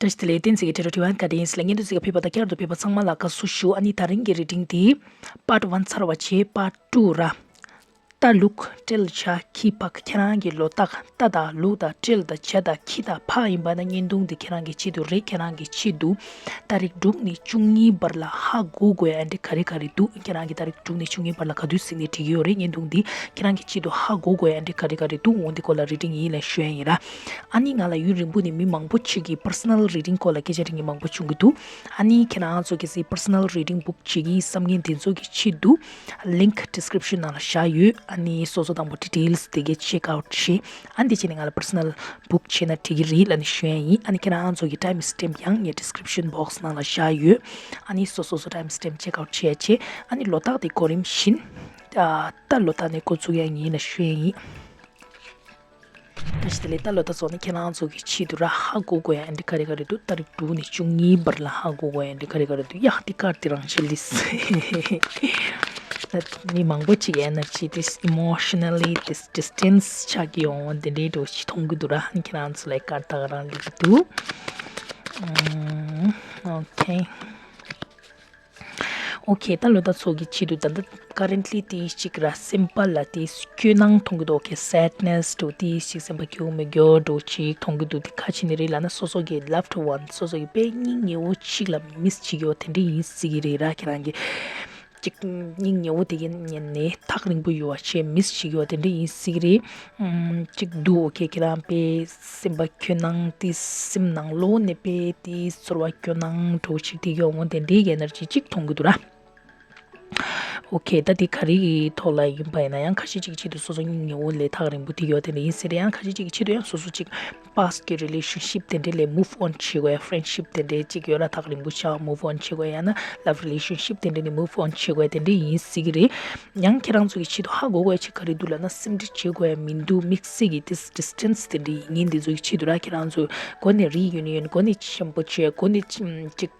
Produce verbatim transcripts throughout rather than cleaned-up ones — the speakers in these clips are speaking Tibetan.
བཀྲ་ཤིས་བདེ་ལེགས། བསྟན་འཛིན་གྱི་ཊུ་ཊོ་རི་ཡལ་བཀའ་དྲིན་ཡིན་ཟེར་ལ། བརྙན་ཐུང་གཟིགས་པ་ཕེབས་པ་དང་བསྐྱར་དུ་ཕེབས་པ་ཚང་མ་ལ་དགའ་བསུ་ཞུ། ཨ་ནི་དེ་རིང་གི་རི་ཌིང་འདི་པཱརཊ་ཝན་ཚར་བ་བྱས། པཱརཊ་ཊུ་ར། རྟ་ལུག་སྤྲེལ་བྱ་ཁྱི་ཕག་ཁྱེད་རང་གི་ལོ་རྟགས། རྟ་དང་ལུག་དང་སྤྲེལ་དང་བྱ་དང་ཁྱི་དང་ཕག་ཡིན་པ་ན་བརྙན་ཐུང་འདི་ཁྱེད་རང་གི་ཆེད་དུ་རེད། ཁྱེད་རང་གི་ཆེད་དུ་ཏ་རིག་དྲུག་ནས་བཅུ་གཉིས་བར་ལ་ཧ་གོ་དགོས་ཡ་འདི་ག་རེ་ག་རེ་འདུག་ཁྱེད་རང་གི་ཏ་རིག་དྲུག་ནས་བཅུ་གཉིས་བར་ལ་ག་དུས་གཟིགས་ནས་འགྲིག་གི་ཡོད་རེད། བརྙན་ཐུང་འདི་ཁྱེད་རང་གི་ཆེད་དུ་ཧ་གོ་དགོས་ཡ་འདི་ག་རེ་ག་རེ་འདུག་འོ་འདི་སྐོར་ལ་རི་ཌིང་ཡིན་ལ་ཞུ་ཡ་ཡིན་ར། ཨ་ནི་ང་ལ་ཡུན་རིང་པོ་ནས་མི་མང་པོ་ཅིག་གིས་པར་སོ་ནལ་རི་ཌིང་སྐོར་ལ་སྐད་ཆ་དྲི་མཁན་མང་པོ་བྱུང་གི་འདུག་ཨ་ནི་ཁྱེད་རང་ཚོ་གལ་སྲིད་པར་སོ་ནལ་རི་ཌིང་བུག་བྱེད་ཀྱི་བསམ་མཁན་དེ་ཚོ་གི་ཆེད་དུ་ལིང་ཀི་ཌི་སི་ཀི་རིབ་ཤན་ནང་ལ་བཞག་ཡོད། ཨ་ནི་སོ་སོ་དང་པོ་ཌི་ཊེལ་སི་དེ་གའི་ཅེག་ཨའུཊ་བྱེད། ཨ་ནི་དེ་བྱས་ནས་ང་ལ་པར་སོ་ནལ་བུག་བྱས་ན་འགྲིག་གི་རེད་ལབ་ནས་ཞུ་ཡ་ཡིན། ཨ་ནི་ཁྱེད་རང་ཚོ་གི་ཊའིམ་སི་ཊེམ་ཡང་ངས་ཌི་སི་ཀི་རིབ་ཤན་བོག་སི་ནང་ལ་བཞག་ཡོད། ཨ་ནི་སོ་སོ་སོ་ཊའིམ་སི་ཊེམ་ཅེག་ཨའུཊ་བྱེད་ཡ་བྱེད། ཨ་ནི་ལོ་རྟགས་དེ་གོ་རིམ་བཞིན་ད་ལོ་རྟགས་ནས་འགོ་བཙུགས་ཡ་ཡིན་ལབ་ཞུ་ཡ་ཡིན། བཀྲ་ཤིས་བདེ་ལེགས། ད་ལོ་ད་ཚོ་ནི་ཁྱེད་རང་ཚོ་གི་ཆེད་དུ་ར་ཧ་གོ་དགོས་ཡ་འདི་ག་རེ་ག་རེ་འདུག་ཏ་རིག་དྲུག་ནས་བཅུ་གཉིས་བར་ལ་ཧ་གོ་དགོས་ཡ་འདི་ག་རེ་ག་རེ་འདུག་ཡ་འདི་ཀར་འདི་རང་ཆེ་ལིས། ད་མི་མང་པོ་ཅིག་ཨེ་ནར་ཇི་དེ་ཨི་མོ་ཤ་ན་ལི་དེ་ཌི་སི་ཊེན་སི་ཆགས་ཀྱི་ཡོང་འདི་འདྲའི་འགྲོ་ཞིག་མཐོང་གི་འདུག་ར། ཁྱེད་རང་ཚོ་ལ་ཀར་ད་ག་རང་ལིག་འདུག་ཨོ་ཁེ། ཨོ་ཁེ། ད་ལོ་ད་ཚོ་གི་ཆེད་དུ་ད་ལྟ་ཀ་རེན་ཊི་ལི་དེ་ཅིག་ར་སེམས་པ་ལ་དེ་སྐྱོ་སྣང་མཐོང་གི་འདུག་ཨོ་ཁེ། སེཌ་ནེ་སི་འདྲ་དེ་ཅིག་སེམས་པ་སྐྱོ་མི་སྐྱོ་འདྲ་ཅིག་མཐོང་གི་འདུག་དེ་ག་ཅི་ནས་རེད་ལབ་ན་སོ་སོ་གི་ལབ་ཌི་ཝན་སོ་སོ་གི་དཔེ་སྙིང་ཉེ་བོ་ཅིག་ལ་མིས་བྱེད་ཀྱི་ཡོད་དེ་འདྲ་ཡིན་སྲིད་ཀྱི་རེད་ར། ཁྱེད་རང་གི་ཅིག་སྙིང་ཉེ་བོ་དེ་གི་ཉན་ནས་ཐག་རིང་པོ་ཡོད་པ་བྱས་མིས་བྱེད་ཀྱི་ཡོད་དེ་འདྲ་ཡིན་སྲིད་ཀྱི་རེད། ཨམ། གཅིག་འདུག་ཨོ་ཁེ། ཁྱེད་རང་དཔེ་སེམས་པ་སྐྱོ་སྣང་དེ་སེམས་ནང་ལོགས་ནས་དཔེ་དེ་ཚོར་བ་སྐྱོ་སྣང་འདྲ་བོ་ཅིག་དེ་ཡོང་ངོ་དེ་འདྲའི་ཨེ་ནར་ཇི་ཅིག་མཐོང་གི་འདུག་ར། ཨོ་ཁེ། ད་དེ་ག་རེ་གི་ཐོག་ལ་ཡིན་པ་ཡིན་ན་ཡང་ཁ་ཤས་ཅིག་གི་ཆེད་དུ་སོ་སོ་སྙིང་ཉེ་བོ་ལས་ཐག་རིང་པོ་དེ་ཡོད་དེ་འདྲ་ཡིན་ཟེར་ཡང་ཁ་ཤས་ཅིག་གི་ཆེད་དུ་ཡང་སོ་སོ་ཅིག་པཱ་སི་ཊི་གི་རི་ལེ་ཤན་ཤིབ་དེ་འདྲ་ལས་མུབ་ཨོན་བྱེད་དགོས་ཡ། ཕ་རེན་ཤིབ་དེ་འདྲའི་ཅིག་ཡོད་ར་ཐག་རིང་པོ་ཆགས་མུབ་ཨོན་བྱེད་དགོས་ཡ་ཡང་ན་ལབ་རི་ལེ་ཤན་ཤིབ་དེ་འདྲ་ནས་མུབ་ཨོན་བྱེད་དགོས་ཡ་དེ་འདྲ་ཡིན་སྲིད་ཀྱི་རེད། ཡང་ཁྱེད་རང་ཚོ་གི་ཆེད་དུ་ཧ་གོ་དགོས་ཡ་ཅིག་ག་རེ་འདུག་ལབ་ན་སེམས་ཁྲལ་བྱེད་དགོས་ཡ་མི་འདུག་དམིགས་བསལ་གྱི་དེ་ཌི་སི་ཊེན་སི་དེ་འདྲ་ཡིན་ངེས་འདི་ཚོ་གི་ཆེད་དུ་ར། ཁྱེད་རང་ཚོ་སྒོ་ནས་རི་ཡུ་ནི་ཡོན་སྒོ་ནས་ཆེན་པོ་བྱས་སྒོ་ནས་ཅིག་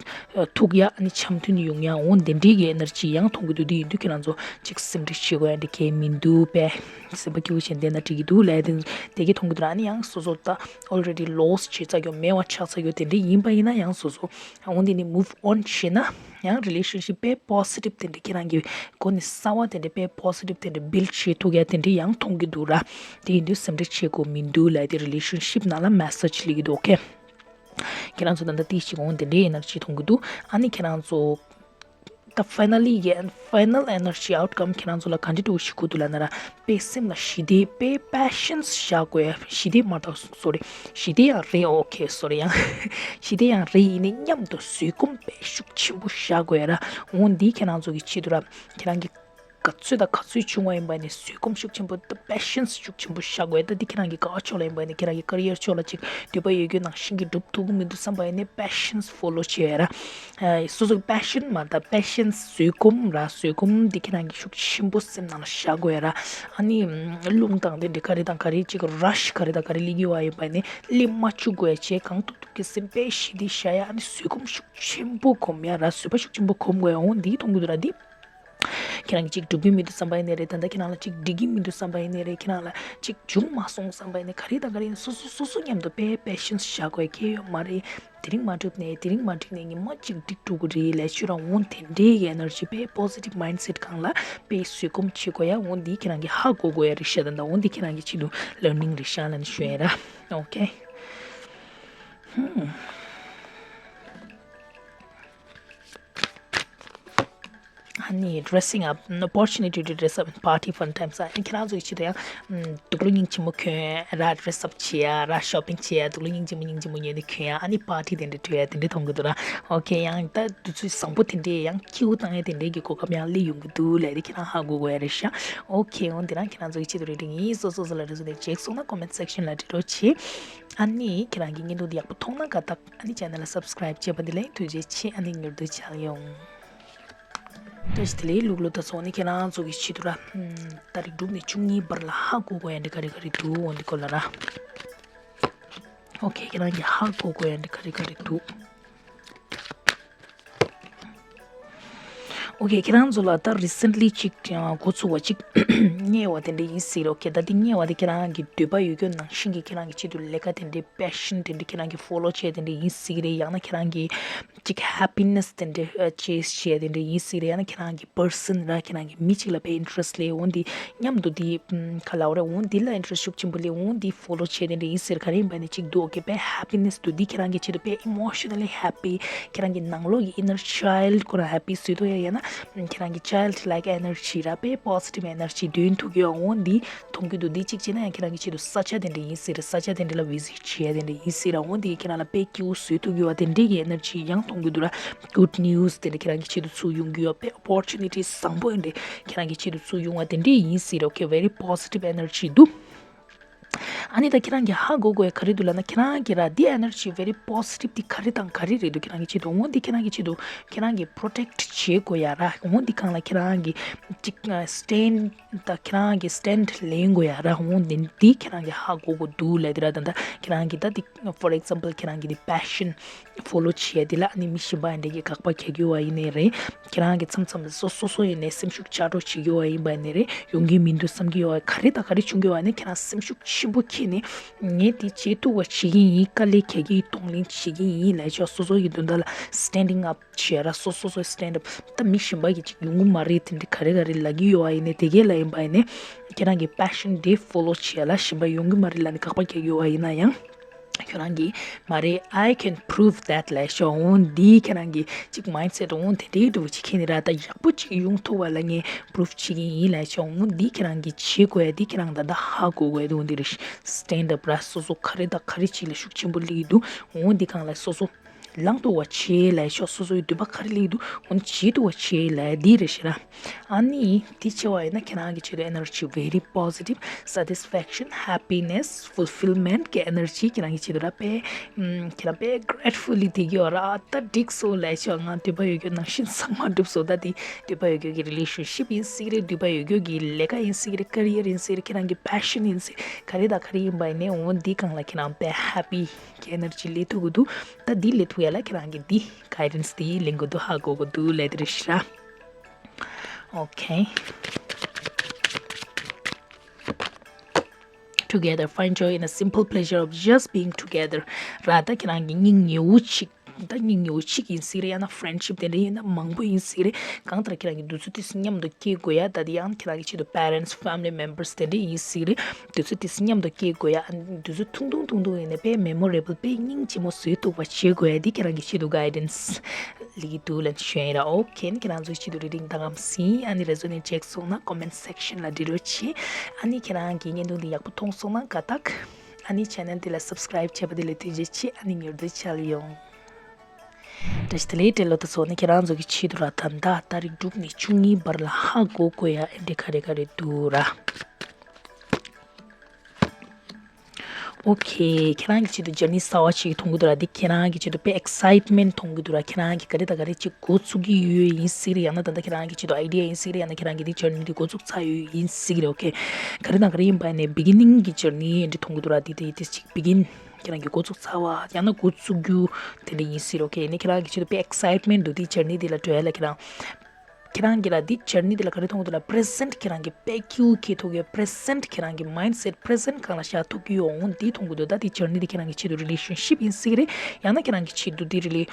ཐུག་ཡ་ཨ་ནི་འཆམ་མཐུན་ཡོང་ཡ་འོང་དེ་འདྲའི་གི་ཨེ་ནར་ཇི་ཡང་མཐོང་གི་འདུག་དེ་ཡིན་དུས་ཁྱེད་རང་ཚོ་ཅིག་སེམས་ཁྲལ་བྱེད་དགོས་ཡ་འདི་གས་མི་འདུག་པས། སེམས་པ་སྐྱིད་པོ་བྱས་བསྡད་ན་འགྲིག་གི་འདུག་ལབ་ཡ་དེ་དེ་གས་མཐོང་གི་འདུག་ར། ཨ་ནི་ཡང་སོ་སོ་ད་ཨོལ་རེ་ཌི་ལོ་སི་བྱས་ཚར་ཡོད་མེད་པ་ཆགས་ཚར་ཡོད་དེ་འདྲ་ཡིན་པ་ཡིན་ན་ཡང་སོ་སོ་འོང་དེ་ནས་མུབ་ཨོན་བྱས་ན་ཡང་རི་ལེ་ཤན་ཤིབ་དཔེ་པོ་སི་ཊིབ་དེ་འདྲ་ཁྱེད་རང་གི་སྒོ་ནས་གསར་བ་དེ་འདྲ་དཔེ་པོ་སི་ཊིབ་དེ་འདྲ་བིལ་ཌི་བྱེད་ཐུབ་ཡ་དེ་འདྲ་ཡང་མཐོང་གི་འདུག་ར། དེ་ཡིན་དུས་སེམས་ཁྲལ་བྱེད་དགོས་མི་འདུག་ལབ་ཡ་དེ་རི་ལེ་ཤན་ཤིབ་ནང་ལ་མེ་སེ་ཇི་སླེབས་ཀྱི་འདུག་ཨོ་ཁེ། ཁྱེད་རང་ཚོ་ད་ལྟ་ཏིས་ཅིག་འོང་དེ་འདྲའི་ཨེ་ནར་ཇི་མཐོང་གི་འདུག་ཨ་ནི་ཁྱེད་རང་ཚོ་ད་ཕའི་ན་ལི་གི་ཕའི་ན་ལ་ཨེ་ནར་ཇི་ཨའུཊ་ཀམ་ཁྱེད་རང་ཚོ་ལ་ག་འདྲ་འདྲ་བོ་ཞིག་དགོས་འདུག་ལབ་ན་ར། དཔེ་སེམས་ལ་ཞི་བདེ་དཔེ་པེ་ཤན་སི་བཞག་དགོས་ཡ། ཞི་བདེ་མ་གཏོགས་སོ་རི། ཞི་བདེ་ཡང་རེད། ཨོ་ཁེ། སོ་རི། ཡང་ཞི་བདེ་ཡང་རེད། ཡིན་ནའི་མཉམ་དུ་བཟོད་སྒོམ་དཔེ་ཤུགས་ཆེན་པོ་བཞག་དགོས་ཡ་ར། འོ་འདི་ཁྱེད་རང་ཚོ་གི་ཆེད་དུ་ར། ཁྱེད་རང་གི་ག་ཚོད་དང་ག་ཚོད་བྱུང་བ་ཡིན་པ་ནས་བཟོད་སྒོམ་ཤུགས་ཆེན་པོ་དང་པེ་ཤན་སི་ཤུགས་ཆེན་པོ་བཞག་དགོས། ད་འདི་ཁྱེད་རང་གི་དགའ་བ་ཕྱོགས་ལ་ཡིན་པ་ནས་ཁྱེད་རང་གི་ཀེ་རི་ཡར་ཕྱོགས་ལ་ཅིག་འདོད་པ་ཡོད་རྒྱུ་ནང་བཞིན་གྱི་འགྲུབ་ཐུབ་ཀྱི་མི་འདུག་བསམ་པ་ཡིན་ནའི་པེ་ཤན་སི་ཕོ་ལོ་བྱེད་ཡ་ར། སོ་སོ་གི་པེ་ཤན་མ་ད་པེ་ཤན་སི་བཟོད་སྒོམ་ར། བཟོད་སྒོམ་འདི་ཁྱེད་རང་གི་ཤུགས་ཆེན་པོ་སེམས་ནང་ལ་བཞག་དགོས་ཡ་ར། ཨ་ནི་རླུང་དང་དེ་འདྲ་ག་རེ་དང་ག་རེ་ཅིག་ར་ཤི་ག་རེ་དང་ག་རེ་སླེབས་ཀྱི་ཡོད་པ་ཡིན་པ་ནས་སླེབས་མ་བཅུག་དགོས་ཡ་བྱས། གང་ཐུབ་ཐུབ་ཀྱི་སེམས་དཔེ་ཞི་བདེ་བཞག་ཡ། ཨ་ནི་བཟོད་སྒོམ་ཤུགས་ཆེན་པོ་སྒོམ་ཡ་ར། བཟོད་པ་ཤུགས་ཆེན་པོ་སྒོམ་དགོས་ཡ། འོ་འདི་མཐོང་གི་འདུག་ར་འདི། ཁྱེད་རང་གིས་ཅིག་འགྲུབ་ཀྱི་མི་འདུག་བསམ་པ་ཡིན་ནའི་རེད། ད་ལྟ་ཁྱེད་རང་ལ་ཅིག་འགྲིག་གི་མི་འདུག་བསམ་པ་ཡིན་ནའི་རེད། ཁྱེད་རང་ལ་ཅིག་འབྱུང་མ་སོང་བསམ་པ་ཡིན་ནའི་ག་རེ་དང་ག་རེ་ཡིན་སོ་སོ་སོ་སོ་མཉམ་དུ་དཔེ་པེ་ཤན་སི་བཞག་དགོས་ཁེལ་ཡོད་མ་རེད། དེ་རིང་མ་འགྲུབ་ནའི་དེ་རིང་མ་འགྲིག་ནའི་ཉི་མ་ཅིག་འགྲིག་འགྲོ་གི་རེད་ལབ་ཤོད་ར། འོ་དེ་འདྲའི་གི་ཨེ་ནར་ཇི་དཔེ་པོ་སི་ཊིབ་མའིན་སེ་ཊི་སྒང་ལ་དཔེ་བཟོད་སྒོམ་བྱེད་དགོས་ཡ། འོ་འདི་ཁྱེད་རང་གིས་ཧ་གོ་དགོས་ཡ་རེད་ཤག་ད་ལྟ་འོ་འདི་ཁྱེད་རང་གི་ཆེད་དུ་ལར་ནིང་རེད་ཤག་ལབ་ནས་ཞུ་ཡ་ར། ཨོ་ཁེ། ཧུམ། ཨ་ནི་dressing up, an opportunity to dress up in party fun times. ཨ་ནི་ཁྱེད་རང་ཚོ་གི་ཆེད་དུ་ཡང་དུག་ལོག་སྙིང་རྗེ་མོ་གྱོན་ཡ་ར། dress up བྱེད་ཡ་ར། shopping བྱེད་ཡ། དུག་ལོག་སྙིང་རྗེ་མོ་སྙིང་རྗེ་མོ་གྱོན་ནས་གྱོན་ཡ། ཨ་ནི་party དེ་འདྲ་འགྲོ་ཡ་དེ་འདྲ་མཐོང་གི་འདུག་ར། ཨོ་ཁེ། ཡང་ད་དུས་ཚོད་བཟང་པོ་དེ་འདྲའི་ཡང་སྐྱིད་པོ་བཏང་ཡ་དེ་འདྲའི་གི་གོ་སྐབས་ཡང་སླེབས་ཡོང་གི་འདུག་ལབ་དེ་ཁྱེད་རང་ཧ་གོ་དགོས་ཡ་རེད་ཤག་ཨོ་ཁེ། འོ་འདི་རང་ཁྱེད་རང་ཚོ་གི་ཆེད་དུ་རེ་ཌིང་ཡིན། སོ་སོ་སོ་ལ་རེ་སོ་དེ་ཅེག་སོང་ན་comment section ལ་འབྲི་རོགས་བྱེད། ཨ་ནི་ཁྱེད་རང་གི་བརྙན་ཐུང་འདི་ཡག་པོ་མཐོང་ན་དགའ་རྟགས་ཨ་ནི་channel ལ་subscribe བྱས་པ་འདི་ལ་ཐུགས་རྗེ་ཆེ། ཨ་ནི་མྱུར་དུ་མཇལ་ཡོང་། བཀྲ་ཤིས་བདེ་ལེགས། ལུག་ལོ་ད་ཚོ་ནི་ཁྱེད་རང་ཚོ་གི་ཆེད་དུ་ར། ཏ་རིག་དྲུག་ནས་བཅུ་གཉིས་བར་ལ་ཧ་གོ་དགོས་ཡ་འདི་ག་རེ་ག་རེ་འདུག་འོ་འདི་སྐོར་ལ་ར། ཨོ་ཁེ། ཁྱེད་རང་གི་ཧ་གོ་དགོས་ཡ་འདི་ག་རེ་ག་རེ་འདུག་ཨོ་ཁེ། ཁྱེད་རང་ཚོ་ལ་ད་རི་སེན་ལི་ཅིག་འགོ་ཚུགས་པ་ཅིག་རྙེད་པ་དེ་འདྲ་ཡིན་སྲིད་རོ། ཨོ་ཁེ། ད་འདི་རྙེད་པ་དེ་ཁྱེད་རང་གི་འདོད་པ་ཡོད་རྒྱུ་ནང་བཞིན་གྱི་ཁྱེད་རང་གི་ཆེད་དུ་ལས་ཀ་དེ་འདྲའི་པེ་ཤན་དེ་འདྲ་ཁྱེད་རང་གི་ཕོ་ལོ་བྱས་དེ་འདྲ་ཡིན་སྲིད་རེད། ཡང་ན་ཁྱེད་རང་གི་ཅིག་ཧེ་པི་ནེ་སི་དེ་འདྲ་ཅེ་སི་བྱས་དེ་འདྲ་ཡིན་སྲིད་རེད། ཡང་ན་ཁྱེད་རང་གི་པར་སན་ར་ཁྱེད་རང་གི་མི་གཅིག་ལ་དཔེ་ཨིན་ཊི་རེ་སི་ཊི་སླེབས། འོ་འདི་མཉམ་དུ་འདི་ག་ལབ་དགོས་རེད། འོ་འདི་ལ་ཨིན་ཊི་རེ་སི་ཊི་ཤུགས་ཆེན་པོ་སླེབས། འོ་འདི་ཕོ་ལོ་བྱས་དེ་འདྲ་ཡིན་སྲིད་རེད། ག་རེ་ཡིན་པ་ནི་ཅིག་འདུག་ཨོ་ཁེ། དཔེ་ཧེ་པི་ནེ་སི་འདུག་འདི་ཁྱེད་རང་གི་ཆེད་དུ་དཔེ་ཨི་མོ་ཤ་ན་ལི་ཧེ་པི། ཁྱེད་རང་གི་ནང་ལོགས་ཀྱི་ཨིན་ནར་ཆའི་ལྡ་ཁོ་རང་ཧེ་པི་བཟོས་འདུག་ཡ། ཡང་ན་ཁྱེད་རང་གི་ཅའི་ལྡ་ལའིཀ་ཨེ་ནར་ཇི་ར་དཔེ་པོ་སི་ཊིབ་ཨེ་ནར་ཇི་འདོན་ཐུབ་ཀྱི་ཡོད། འོ་འདི་མཐོང་གི་འདུག་འདི་གཅིག་བྱས་ན་ཡང་ཁྱེད་རང་གི་ཆེད་དུ་ས་ཆ་དེ་འདྲ་ཡིན་སྲིད་རེད། ས་ཆ་དེ་འདྲ་ལ་བི་ཛིཊ་བྱེད་ཡ་དེ་འདྲ་ཡིན་སྲིད་ར། འོ་འདི་ཁྱེད་རང་ལ་དཔེ་སྐྱིད་པོ་བཟོས་ཐུབ་ཀྱི་ཡོད་པ་དེ་འདྲའི་གི་ཨེ་ནར་ཇི་ཡང་མཐོང་གི་འདུག་ར། གུཌ་ནིའུ་སི་དེ་འདྲ་ཁྱེད་རང་གི་ཆེད་དུ་ཚུར་ཡོང་གི་ཡོད། དཔེ་ཨོ་པོར་ཅུ་ནི་ཊི་བཟང་པོ་དེ་འདྲ་ཁྱེད་རང་གི་ཆེད་དུ་ཚུར་ཡོང་བ་དེ་འདྲ་ཡིན་སྲིད་ར། ཨོ་ཁེ། very positive energy འདུག་ཨ་ནི་ད་ཁྱེད་རང་གིས་ཧ་གོ་དགོས་ཡ་ག་རེ་འདུག་ལབ་ན། ཁྱེད་རང་གི་ར་འདི་ཨེ་ནར་ཇི་very positive འདི་ག་རེ་དང་ག་རེ་རེད་འདུག་ཁྱེད་རང་གི་ཆེད་དུ། འོ་འདི་ཁྱེད་རང་གི་ཆེད་དུ་ཁྱེད་རང་གིས་པོ་རོ་ཊེག་བྱེད་དགོས་ཡ་ར། འོ་འདི་སྒང་ལ་ཁྱེད་རང་གིས་ཅིག་སི་ཊེན་ཌ་ད་ཁྱེད་རང་གིས་སི་ཊེན་ཌ་ལེན་དགོས་ཡ་ར། འོ་འདི་འདི་ཁྱེད་རང་གིས་ཧ་གོ་དགོས་འདུག་ལབ་དེ་ར། ད་ད་ཁྱེད་རང་གིས་ད་འདི་for example ཁྱེད་རང་གི་འདི་པེ་ཤན་ཕོ་ལོ་བྱེད་ཡ་དེ་ལ་ཨ་ནི་མི་གཞན་པ་ཡིན་འདྲ་གི་དགག་པ་རྒྱག་གི་ཡོད་པ་ཡིན་ནའི་རེད། ཁྱེད་རང་གི་མཚམས་མཚམས་སོ་སོ་སོ་ཡིན་ནའི་སེམས་ཤུགས་ཆག་འགྲོ་བྱེད་ཀྱི་ཡོད་པ་ཡིན་པ་ཡིན་ནའི་རེད། ཡོང་གི་མི་འདུག་བསམ་གྱི་ཡོད་པ་ག་རེ་དང་ག་རེ་བྱུང་གི་ཡོད་པ་ནི་ཁྱེད་རང་སེམས་ཤུགས་ཆེན་པོ་འཁྱེར་ནས་ངས་དེ་བྱེད་ཐུབ་པ་བྱེད་ཀྱི་ཡིན། དཀའ་ལས་རྒྱག་གི་ཡིན། གདོང་ལེན་བྱེད་ཀྱི་ཡིན་ལབ་ཆོག་སོ་སོ་ཡི་དོན་དག་ལ་སི་ཊེན་ཌིང་ཨབ་བྱེད་ར། སོ་སོ་སོ་སི་ཊེན་ཌ་ཨབ། ད་མི་གཞན་པ་གིས་ཅིག་ཡོང་གི་མ་རེད་དེ་འདྲ་ག་རེ་ག་རེ་ལབ་ཀྱི་ཡོད་པ་ཡིན་ནའི་དེ་གས་ལ་ཡིན་པ་ཡིན་ནའི་ཁྱེད་རང་གི་པེ་ཤན་དེ་ཕོ་ལོ་བྱེད་ཡ་ལ་གཞན་པ་ཡོང་གི་མ་རེད་ལབ་ནས་དགག་པ་རྒྱག་གི་ཡོད་པ་ཡིན་ན་ཡང་། ཁྱོད་རང་གིས་མ་རེད། I can prove that ལབ་ཤོག་འོ་འདི་ཁྱེད་རང་གིས་ཅིག་མའིན་ཌ་སེ་ཊི་འོ་དེ་འདྲའི་འདྲ་བོ་ཅིག་འཁྱེར་ནས་ར། ད་ཡག་པོ་ཅིག་ཡོང་ཐུབ་པ་ལ་ངས་པུ་རུབ་བྱེད་ཀྱི་ཡིན་ལབ་ཤོག་འོ་འདི་ཁྱེད་རང་གིས་བྱེད་དགོས་ཡ་འདི་ཁྱེད་རང་ད་ལྟ་ཧ་གོ་དགོས་ཡ་འདི་འོ་འདི་རེད། སི་ཊེན་ཌ་ཨབ་ར། སོ་སོ་ག་རེ་དང་ག་རེ་ཅིག་ལ་ཤུགས་ཆེན་པོ་སླེབས་ཀྱི་འདུག་འོ་འདི་སྒང་ལ་སོ་སོ་ལངས་ཐུབ་པ་བྱེད་ལབ་ཤོག་སོ་སོའི་འདོད་པ་ག་རེ་སླེབས་ཀྱི་འདུག་འོ་འདི་བྱེད་ཐུབ་པ་བྱེད་ལབ་འདི་རེད་ཤག་ར། ཨ་ནི་དེ་བྱས་པ་ཡིན་ན་ཁྱེད་རང་གི་ཆེད་དུ་ཨེ་ནར་ཇི་very positive, satisfaction, happiness, fulfillment གི་ཨེ་ནར་ཇི་ཁྱེད་རང་གི་ཆེད་དུ་ར་དཔེ་ཁྱེད་རང་དཔེ་གྲེཊ་ཕུལ་ལི་དེ་གི་བ་ར། ད་འགྲིག་སོང་ལབ་ཤོག་ང་འདོད་པ་ཡོད་རྒྱུ་ནང་བཞིན་ཚང་མ་འགྲུབ་སོང་། ད་དེ་འདོད་པ་ཡོད་རྒྱུ་གི་རི་ལེ་ཤན་ཤིབ་ཡིན་སྲིད་རེད། འདོད་པ་ཡོད་རྒྱུ་གི་ལས་ཀ་ཡིན་སྲིད་རེད། ཀེ་རི་ཡར་ཡིན་སྲིད་རེད། ཁྱེད་རང་གི་པེ་ཤན་ཡིན་སྲིད་ག་རེ་དང་ག་རེ་ཡིན་པ་ཡིན་ནའི་འོ་འདི་སྒང་ལ་ཁྱེད་རང་དཔེ་ཧེ་པི་གི་ཨེ་ནར་ཇི་སླེབས་ཐུབ་ཀྱི་འདུག་ད་འདི་སླེབས་ཐུབ་ཡ་ལ་ཁྱེད་རང་གི་འདི་གའི་ཌེན་སི་འདི་ལེན་དགོས་འདུག་ཧ་གོ་དགོས་འདུག་ལབ་དེ་རེད་ཤག་ར། Okay. Together, find joy in a simple pleasure of just being together. ར། ད་ཁྱེད་རང་གི་སྙིང་ཉེ་བོ་གཅིག་ད་སྙིང་ཉེ་བོ་གཅིག་ཡིན་སྲིད་རེད། ཡང་ན་ཕྲེན་ཌི་ཤིབ་དེ་འདྲ་ཡིན་ན་མང་པོ་ཡིན་སྲིད་རེད། གང་ལྟར་ཁྱེད་རང་གི་དུས་ཚོད་དེ་མཉམ་དུ་སྐྱེལ་དགོས་ཡ། ད་དེ་ཡང་ཁྱེད་རང་གི་ཆེད་དུ་པེ་རེན་ཊི་ཕེ་མི་ལི་མེམ་བར་སི་དེ་འདྲ་ཡིན་སྲིད་རེད། དུས་ཚོད་དེ་མཉམ་དུ་སྐྱེལ་དགོས་ཡ། དུས་ཚོད་ཐུང་ཐུང་ཐུང་ཐུང་ཡིན་ནའི་དཔེ་མེ་མོ་རེ་བལ་དཔེ་སྙིང་རྗེ་མོ་བཟོས་ཐུབ་པ་བྱེད་དགོས་ཡ། འདི་ཁྱེད་རང་གི་ཆེད་དུ་གའི་ཌེན་སི་ལི་དུ་ལན་ཤོན་ར། ཨོ་ཁེ། ཁྱེད་རང་ཚོའི་ཆེད་དུ་རི་ཌིང་ད་ངམ་སིན། ཨ་ནི་རེ་ཛོ་ནེཊ་བྱས་སོང་ན་ཀོ་མེན་ཊི་སེག་ཤན་ལ་འབྲི་རོགས་བྱེད། ཨ་ནི་ཁྱེད་རང་གི་བརྙན་ཐུང་འདི་ཡག་པོ་མཐོང་སོང་ན་དགའ་རྟགས། ཨ་ནི་ཆེ་ནལ་འདི་ལ་སབ་སི་ཀ་རེབ་བྱས་པ་འདི་ལ་ཐུགས་རྗེ་ཆེ། ཨ་ནི་མྱུར་དུ་མཇལ་ཡོང་། བཀྲ་ཤིས་བདེ་ལེགས་སྤྲེལ་ལོ། ད་སོ་ནི་ཁྱེད་རང་ཚོ་གི་ཆེད་དུ་ར། ད་ད་ཏ་རིག་དྲུག་ནས་བཅུ་གཉིས་བར་ལ་ཧ་གོ་དགོས་ཡ་ཨེ་འདྲ་ག་རེ་ག་རེ་འདུག་ར། ཨོ་ཁེ། ཁྱེད་རང་གི་ཆེད་དུ་ཇར་ནི་གསར་བ་ཞིག་མཐོང་གི་འདུག་ར། འདི་ཁྱེད་རང་གི་ཆེད་དུ་དཔེ་ཨེག་སའིཊ་མེན་ཊི་མཐོང་གི་འདུག་ར། ཁྱེད་རང་གི་ག་རེ་དང་ག་རེ་ཅིག་འགོ་ཚུགས་ཀྱི་ཡོད་ཡིན་སྲིད་རེད། ཡང་ན་ད་ལྟ་ཁྱེད་རང་གི་ཆེད་དུ་ཨའི་ཌི་ཡ་ཡིན་སྲིད་རེད། ཡང་ན་ཁྱེད་རང་གི་འདི་ཇར་ནི་འདི་འགོ་ཚུགས་ཚར་ཡོད་ཡིན་སྲིད་རེད། ཨོ་ཁེ། ག་རེ་དང་ག་རེ་ཡིན་པ་ནས་བི་གི་ནིང་གི་ཇར་ནི་འདི་མཐོང་གི་འདུག་ར། འདི་དེ་དེ་ཅིག་བི་གིན་ཁྱེད་རང་གི་འགོ་ཚུགས་ཚར་བ་ཡང་ན་འགོ་ཚུགས་རྒྱུ་དེ་འདྲ་ཡིན་སྲིད་རེད། ཨོ་ཁེ། ཡིན་ནའི་ཁྱེད་རང་གི་ཆེད་དུ་དཔེ་ཨེག་སའིཊ་མེན་ཊི་འདུག་འདི་ཇར་ནི་འདི་ལ་འགྲོ་ཡ་ལ་ཁྱེད་རང་ཁྱེད་རང་གིས་ལ་འདི་ཇར་ནི་འདི་ལ་ག་རེ་མཐོང་གི་འདུག་ལ། པི་རེ་སེན་ཊི་ཁྱེད་རང་གི་དཔེ་ཁྱིའུ་ཁྱེད་ཐོག་གི་པི་རེ་སེན་ཊི་ཁྱེད་རང་གི་མའིན་ཌ་སེ་ཊི་པི་རེ་སེན་ཊི་སྒང་ལ་བཞག་ཐུབ་ཀྱི་ཡོད་འོང་འདི་མཐོང་གི་འདུག་ད་འདི་ཇར་ནི་འདི་ཁྱེད་རང་གི་ཆེད་དུ་རི་ལེ་ཤན་ཤིབ་ཡིན་སྲིད་རེད། ཡང་ན་ཁྱེད་རང་གི་ཆེད་དུ་འདི་རི་ལེ་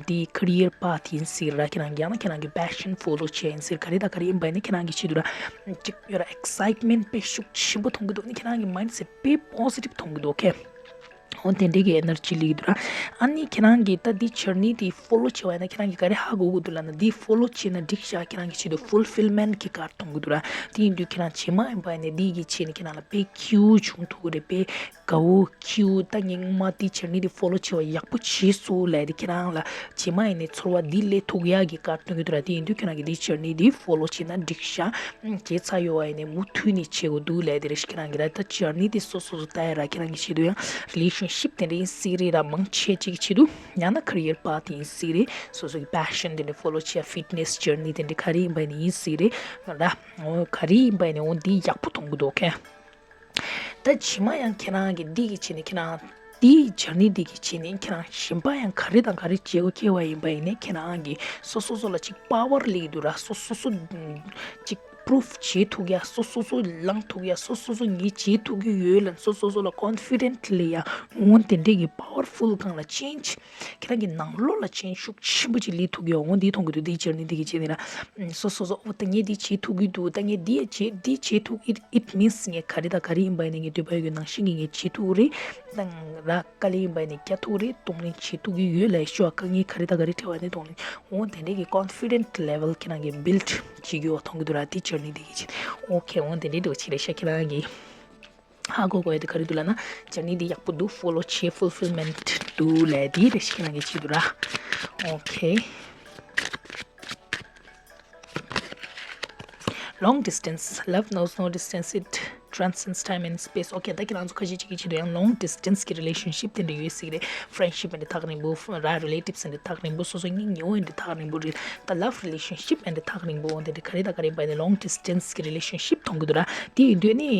འདི་ཀེ་རི་ཡར་པཱ་ཐི་ཡིན་སྲིད་ར། ཁྱེད་རང་གི་ཡང་ན་ཁྱེད་རང་གི་པེ་ཤན་ཕོ་ལོ་བྱས་ཡིན་སྲིད། ག་རེ་དང་ག་རེ་ཡིན་པ་ཡིན་ན་ཁྱེད་རང་གི་ཆེད་དུ་ར་ཅིག་ཡོད་ར། ཨེག་སའིཊ་མེན་ཊི་དཔེ་ཤུགས་ཆེན་པོ་མཐོང་གི་འདུག་ནི་ཁྱེད་རང་གི་མའིན་ཌ་སེ་ཊི་དཔེ་པོ་ཟི་ཊིབ་མཐོང་གི་འདུག་ཨོ་ཁེ། འོ་དེ་འདྲའི་གི་ཨེ་ནར་ཇི་སླེབས་ཀྱི་འདུག་ར། ཨ་ནི་ཁྱེད་རང་གིས་ད་འདི་ཇར་ནི་འདི་ཕོ་ལོ་བྱས་པ་ཡིན་ན་ཁྱེད་རང་གིས་ག་རེ་ཧ་གོ་གི་འདུག་ལབ་ན། འདི་ཕོ་ལོ་བྱས་ན་འགྲིག་ཤག་ཁྱེད་རང་གི་ཆེད་དུ་ཕུལ་ཕིལ་མེན་ཊི་གི་ཀར་མཐོང་གི་འདུག་ར། དེ་ཡིན་དུས་ཁྱེད་རང་རྗེས་མ་ཡིན་པ་ཡིན་ནའི་འདི་གི་ཆེད་ནས་ཁྱེད་རང་ལ་དཔེ་ཁྱིའུ་བྱུང་ཐུབ་ཀྱི་རེད། དཔེ་དགའ་བོ་ཁྱིའུ། ད་ངས་སྔོན་མ་འདི་ཇར་ནི་འདི་ཕོ་ལོ་བྱས་པ་ཡག་པོ་བྱས་སོང་ལབ་དེ་ཁྱེད་རང་ལ་རྗེས་མ་ཡིན་ནའི་ཚོར་བ་འདི་སླེབས་ཐུབ་ཡག་གི་ཀར་སྟོན་གྱི་འདུག་ར། དེ་ཡིན་དུས་ཁྱེད་རང་གིས་འདི་ཇར་ནི་འདི་ཕོ་ལོ་བྱས་ན་འགྲིག་ཤག་བྱས་ཚར་ཡོད་པ་ཡིན་ནའི་མུ་མཐུད་ནས་བྱེད་དགོས་འདུག་ལབ་དེ་རེད་ཤག་ཁྱེད་རང་གིས་ར། ད་ཇར་ནི་དེ་སོ་སོ་སོ་ལྟ་ཡ་ར། ཁྱེད་རང་གི་ཆེད་དུ་ཡང་རི་ལེ་ཤན་ཤིབ་དེ་འདྲ་ཡིན་སྲིད་རེད་ར། མང་ཆེ་ཅིག་གི་ཆེད་དུ། ཡང་ན་ཀེ་རི་ཡར་པཱ་ཐི་ཡིན་སྲིད་རེད། སོ་སོ་གི་པེ་ཤན་དེ་འདྲ་ཕོ་ལོ་བྱེད་ཡ། ཕིཊ་ནེ་སི་ཇར་ནི་དེ་འདྲ་ག་རེ་ཡིན་པ་ཡིན་ནའི་ཡིན་སྲིད་རེད་ར། འོ་ག་རེ་ཡིན་པ་ཡིན་ནའི་འོ་འདི་ཡག་པོ་མཐོང་གི་འདུག་ཨོ་ཁེ། ད་རྗེས་མ་ཡང་ཁྱེད་རང་གིས་འདི་གི་ཆེད་ནས་ཁྱེད་རང་ དེའི་ཇར་ནི་འདི་གི་བྱས་ནས་ཁྱེད་རང་གཞན་པ་ཡང་ག་རེ་དང་ག་རེ་བྱེད་དགོས་ཁེལ་བ་ཡིན་པ་ཡིན་ནའི་ཁྱེད་རང་གི་སོ་སོ་སོ་ལ་ཅིག་པ་ཝར་སླེབས་ཀྱི་འདུག་ར། སོ་སོ་སོ་ཅིག་པུ་རུབ་བྱེད་ཐུབ་ཡ། སོ་སོ་སོ་ལངས་ཐུབ་ཡ། སོ་སོ་སོ་ངས་བྱེད་ཐུབ་ཀྱི་ཡོད་ལབ། སོ་སོ་སོ་ལ་ཀོན་ཕི་ཌེན་ཊི་སླེབས་ཡ། འོ་དེ་འདྲས་ཀྱི་པ་ཝར་ཕུལ་སྒང་ལ་ཅེན་ཇི། ཁྱེད་རང་གི་ནང་ལོགས་ལ་ཅེན་ཇི་ཤུགས་ཆེན་པོ་ཅིག་སླེབས་ཐུབ་ཀྱི་ཡོད། འོ་འདི་མཐོང་གི་འདུག་འདི་ཇར་ནི་འདི་གི་བྱས་ནས་ར། སོ་སོ་སོ་འོ་ད་ངས་འདི་བྱེད་ཐུབ་ཀྱི་འདུག་ད་ངས་འདི་ཡ་བྱེད་འདི་བྱེད་ཐུབ། it it means ངས་ག་རེ་དང་ག་རེ་ཡིན་པ་ཡིན་ནའི་ངས་འདོད་པ་ཡོད་ཀྱི་ནང་བཞིན་གྱི་ངས་བྱེད་ཐུབ་རེད། ད་ང་ར་དཀའ་ལས་ཡིན་པ་ཡིན་ནའི་རྒྱག་ཐུབ་རེད། གདོང་ལེན་བྱེད་ཐུབ་ཀྱི་ཡོད་ལབ་ཤོག་དཀའ་ངལ་ག་རེ་དང་ག་རེ་འཕྲད་པ་ནས་གདོང་ལེན། འོ་དེ་འདྲས་ཀྱི་ཀོན་ཕི་ཌེན་ཊི་ལེ་ཝལ་ཁྱེད་རང་གི་བིལ་ཌི་བྱེད་ཀྱི་ཡོད་མཐོང་གི་འདུག་ར། འདི་ཇར་ནི་འདི་གི་བྱས། ཨོ་ཁེ། འོ་དེ་འདྲས་འདྲ་བོ་ཅིག་རེད་ཤག་ཁྱེད་རང་གི་ཧ་གོ་དགོས་ཡ་དེ་ག་རེ་འདུག་ལབ་ན། ཇར་ནི་འདི་ཡག་པོ་འདུག་ཕོ་ལོ་བྱེད། ཕུལ་ཕིལ་མེན་ཊི་འདུག་ལབ་ཡ་དེ་རེད་ཤག་ཁྱེད་རང་གི་བྱས་འདུག་ར། ཨོ་ཁེ། Long distance, love knows no distance, it transcends time and space. ཨོ་ཁེ། ད་ཁྱེད་རང་ཚོ་ཁ་ཤས་ཅིག་གི་བྱས་འདུག་ཡང་ལོང་ཌི་སི་ཊེན་སི་གི་རི་ལེ་ཤན་ཤིབ་དེ་འདྲ་ཡོད་སྲིད་ཀྱི་རེད། ཕི་རེན་ཌི་ཤིབ་ཨེ་འདྲ་ཐག་རིང་པོ་ར། རི་ལེ་ཊིབ་ཨེ་འདྲ་ཐག་རིང་པོ། སོ་སོ་སྙིང་ཉེ་བོ་ཨེ་འདྲ་ཐག་རིང་པོ་རེད། ད་ལབ་རི་ལེ་ཤན་ཤིབ་ཨེ་འདྲ་ཐག་རིང་པོ་འོ་དེ་འདྲ་ག་རེ་དང་ག་རེ་ཡིན་པ་ཡིན་ནའི་ལོང་ཌི་སི་ཊེན་སི་གི་རི་ལེ་ཤན་ཤིབ་མཐོང་གི་འདུག་ར། དེ་ཡིན་དུས་ནི།